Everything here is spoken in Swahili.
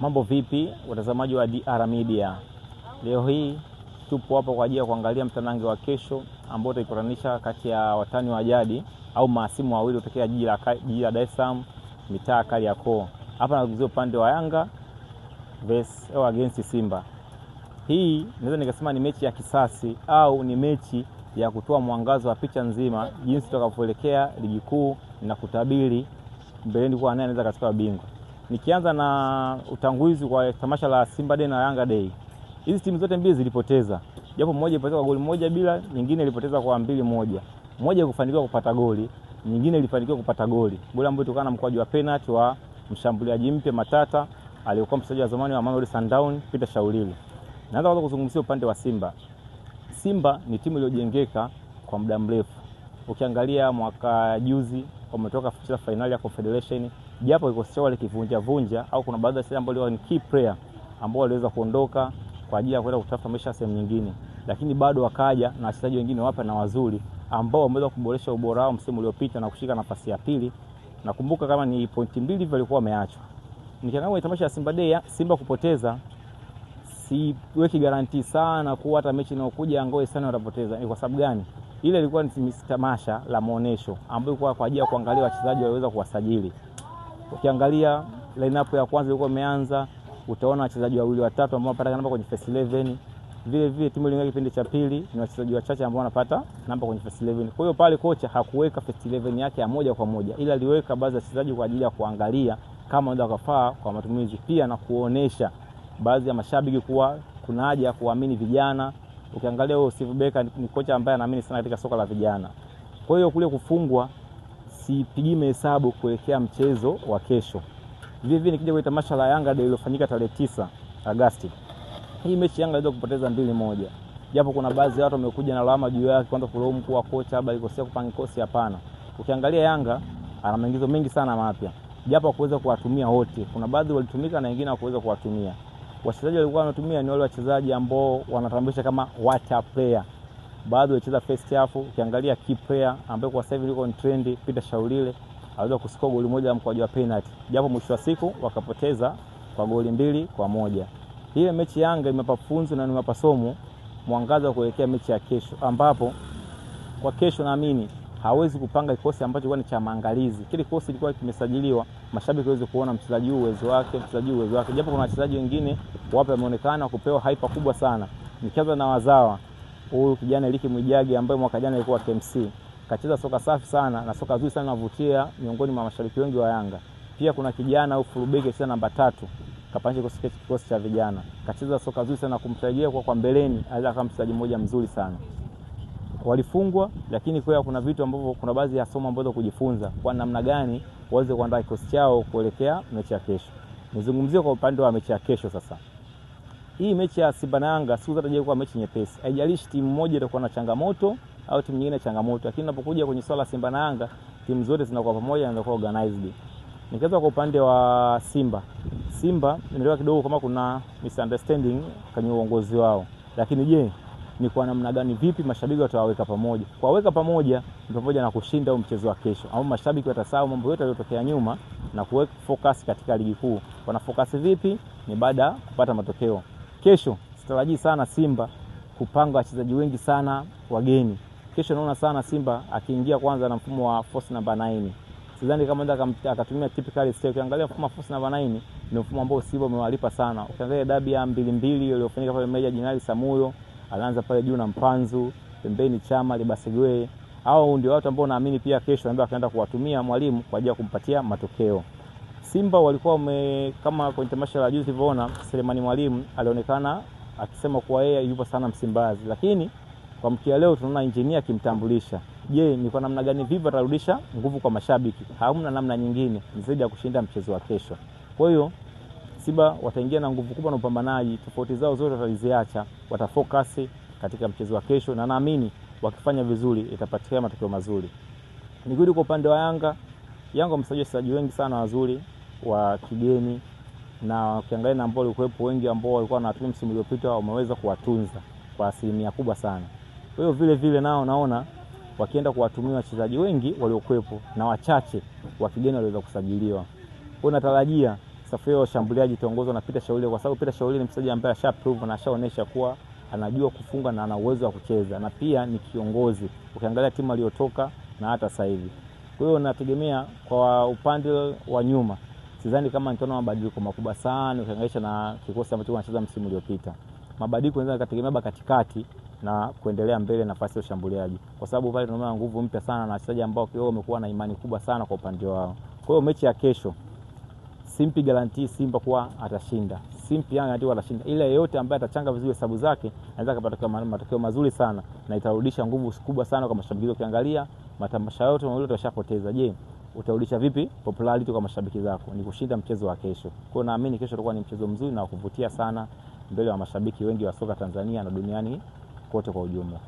Mambo vipi watazamaji wa DR Media? Leo hii tupo hapa kwa ajili ya kuangalia mtanange wa kesho ambao utaikutanisha kati ya watani wa jadi au mahasimu wawili kutokea jiji la Dar es Salaam, mitaa Kariakoo. Hapa nazungumzia upande wa Yanga vs au against Simba. Hii naweza nikasema ni mechi ya kisasi au ni mechi ya kutoa mwangazo wa picha nzima jinsi tutakavyoelekea ligi kuu na kutabiri mbeleni kwa nani anaweza kachukua bingwa. Nikianza na utangulizi kwa tamasha la Simba Day na Yanga Day. Hizi timu zote mbili zilipoteza. Japo moja ilipoteza kwa goli 1-0, nyingine ilipoteza kwa 2-1. Moja kufanikiwa kupata goli, nyingine ilifanikiwa kupata goli. Goli ambalo ilitokana na mkwaju wa penalty wa mshambuliaji mpya Matata, aliyekuwa mchezaji wa zamani wa Mamelodi Sundowns, Peter Shaulili. Naanza kwanza kuzungumzia upande wa Simba. Simba ni timu iliyojengeka kwa muda mrefu. Ukiangalia mwaka juzi wametoka kucheza finali ya Confederation, japo kikosi chao walikivunja vunja au kuna baadhi ya wachezaji ambao walikuwa ni key player ambao waliweza kuondoka kwa ajili ya kwenda kutafuta maisha sehemu nyingine, lakini bado wakaja na wachezaji wengine wapya na wazuri ambao wameweza kuboresha ubora wao msimu uliopita na kushika nafasi ya pili. Nakumbuka kama ni pointi 2 hivi walikuwa wameachwa. Nikiangalia kwenye tamasha ya Simba Day, Simba kupoteza siweki guarantee sana kuwa hata mechi inayokuja Ngoe sana watapoteza. Ni kwa sababu gani? Ile ilikuwa ni tamasha la muonesho ambayo ilikuwa kwa ajili ya kuangalia wachezaji walioweza kuwasajili. Ukiangalia lineup ya kwanza ilikuwa imeanza, utaona wachezaji wawili watatu ambao wanapata namba kwenye first 11. Vile vile timu iliingia kipindi cha pili ni wachezaji wachache ambao wanapata namba kwenye first 11. Kwa hiyo pale kocha hakuweka first 11 yake ya moja kwa moja, ila aliweka baadhi ya wachezaji kwa ajili ya kuangalia kama wanaweza kufaa kwa matumizi, pia na kuonesha baadhi ya mashabiki kuwa kuna haja ya kuamini vijana. Ukiangalia huyo Steve Becker ni kocha ambaye anaamini sana katika soka la vijana. Kwa hiyo kule kufungwa sipigii hesabu kuelekea mchezo wa kesho. Vile vile nikija kwenye tamasha la Yanga Day lililofanyika tarehe 9 Agosti. Hii mechi Yanga iliweza kupoteza 2-1. Japo kuna baadhi ya watu wamekuja na lawama juu yake, kwanza kulaumu kuwa kocha labda alikosea kupanga kikosi. Hapana. Ukiangalia Yanga ana maingizo mengi sana mapya, japo hakuweza kuwatumia wote. Kuna baadhi walitumika na wengine hawakuweza kuwatumia. Wachezaji walikuwa wanatumia ni wale wachezaji ambao wanatambulisha kama water player. Baadhi walicheza first half. Ukiangalia key player ambaye kwa sasa hivi yuko on trend, Peter Shaulile, aliweza kuscore goli moja mkwaju wa penalty, japo mwisho wa siku wakapoteza kwa goli 2-1. Ile mechi Yanga imepapa funzo na imepapa somo mwangaza wa kuelekea mechi ya kesho, ambapo kwa kesho naamini hawezi kupanga kikosi ambacho kilikuwa ni cha maangalizi. Kile kikosi kilikuwa kimesajiliwa mashabiki waweze kuona mchezaji huu uwezo wake, mchezaji uwezo wake. Japo kuna wachezaji wengine wapo wameonekana kupewa hype kubwa sana. Nikianza na wazawa, huyu kijana Eliki Mwijage ambaye mwaka jana alikuwa KMC, kacheza soka safi sana na soka zuri sana linavutia miongoni mwa mashabiki wengi wa Yanga. Pia kuna kijana au fullback acheza namba 3, kapandisha kikosi cha vijana, kacheza soka zuri sana, kumtarajia kwa mbeleni aweza kama mchezaji mmoja mzuri sana. Walifungwa, lakini kwa kuna vitu ambavyo kuna baadhi ya somo ambazo kujifunza kwa namna gani waweze kuandaa kikosi chao kuelekea mechi ya kesho. Nizungumzie kwa upande wa mechi ya kesho sasa. Hii mechi ya Simba na Yanga siku zote kuwa mechi nyepesi. Haijalishi timu moja itakuwa na changamoto au timu nyingine changamoto, lakini unapokuja kwenye swala Simba na Yanga timu zote zinakuwa pamoja na zinakuwa organized. Nikianza kwa upande wa Simba. Simba nimeelewa kidogo kama kuna misunderstanding kwenye uongozi wao. Lakini je, ni kwa namna gani vipi mashabiki watawaweka pamoja? Kuwaweka pamoja ni pamoja na kushinda huu mchezo wa kesho. Au mashabiki watasahau mambo yote yaliyotokea nyuma na kuweka focus katika ligi kuu. Wana focus vipi? Ni baada kupata matokeo. Kesho sitarajii sana Simba kupanga wachezaji wengi sana wageni. Kesho naona sana Simba akiingia kwanza na mfumo wa force number 9. Sidhani kama anaweza akatumia typical style. Ukiangalia mfumo wa force number 9 ni mfumo ambao Simba umewalipa sana. Ukiangalia dabi ya 2-2 iliyofanyika pale Meja Jenerali Samuyo, alianza pale juu na Mpanzu, pembeni Chama, Libasegwe. Hao ndio watu ambao naamini pia kesho ambao akaenda kuwatumia mwalimu kwa ajili ya kumpatia matokeo. Simba walikuwa kama kwenye tamasha la juzi tulivyoona, Selemani Mwalimu alionekana akisema kuwa yeye yupo sana Msimbazi, lakini kwa mkia leo tunaona engineer akimtambulisha. Je, ni kwa namna gani vipi atarudisha nguvu kwa mashabiki? Hamna namna nyingine zaidi ya kushinda mchezo wa kesho. Kwa hiyo Simba wataingia na nguvu kubwa na upambanaji, tofauti zao zote wataziacha, watafocus katika mchezo wa kesho na naamini wakifanya vizuri itapatikana matokeo mazuri. Nikirudi kwa upande wa Yanga, Yanga wamesajili wachezaji wengi sana wazuri wa kigeni, na ukiangalia na ambao walikuwepo wengi ambao walikuwa wanatumia msimu uliopita wameweza kuwatunza kwa asilimia kubwa sana. Kwa hiyo vile vile nao naona wakienda kuwatumia wachezaji wengi waliokuwepo na wachache wa kigeni walioweza kusajiliwa. Kwa hiyo natarajia Safu ya ushambuliaji itaongozwa na Peter Shaulile, kwa sababu Peter Shaulile ni mchezaji ambaye asha prove na ashaonesha kuwa anajua kufunga na ana uwezo wa kucheza na pia ni kiongozi, ukiangalia timu aliyotoka na hata sasa hivi. Kwa hiyo nategemea kwa upande wa nyuma, sidhani kama nitaona mabadiliko makubwa sana ukianganisha na kikosi ambacho wanacheza msimu uliopita. Mabadiliko yanaweza kutegemea katikati na kuendelea mbele nafasi ya ushambuliaji, kwa sababu pale tunaona nguvu mpya sana na wachezaji ambao kidogo wamekuwa na imani kubwa sana kwa upande wao. Kwa hiyo mechi ya kesho simpi guarantee Simba kuwa atashinda, simpi Yanga ndio atashinda, ila yeyote ambaye atachanga vizuri hesabu zake anaweza kupata matokeo mazuri sana na itarudisha nguvu kubwa sana kwa mashabiki. Ukiangalia matamasha yote mawili utashapoteza. Je, utarudisha vipi popularity kwa mashabiki zako? Ni kushinda mchezo wa kesho. Kwa hiyo naamini kesho utakuwa ni mchezo mzuri na wa kuvutia sana mbele ya mashabiki wengi wa soka Tanzania na duniani kote kwa ujumla.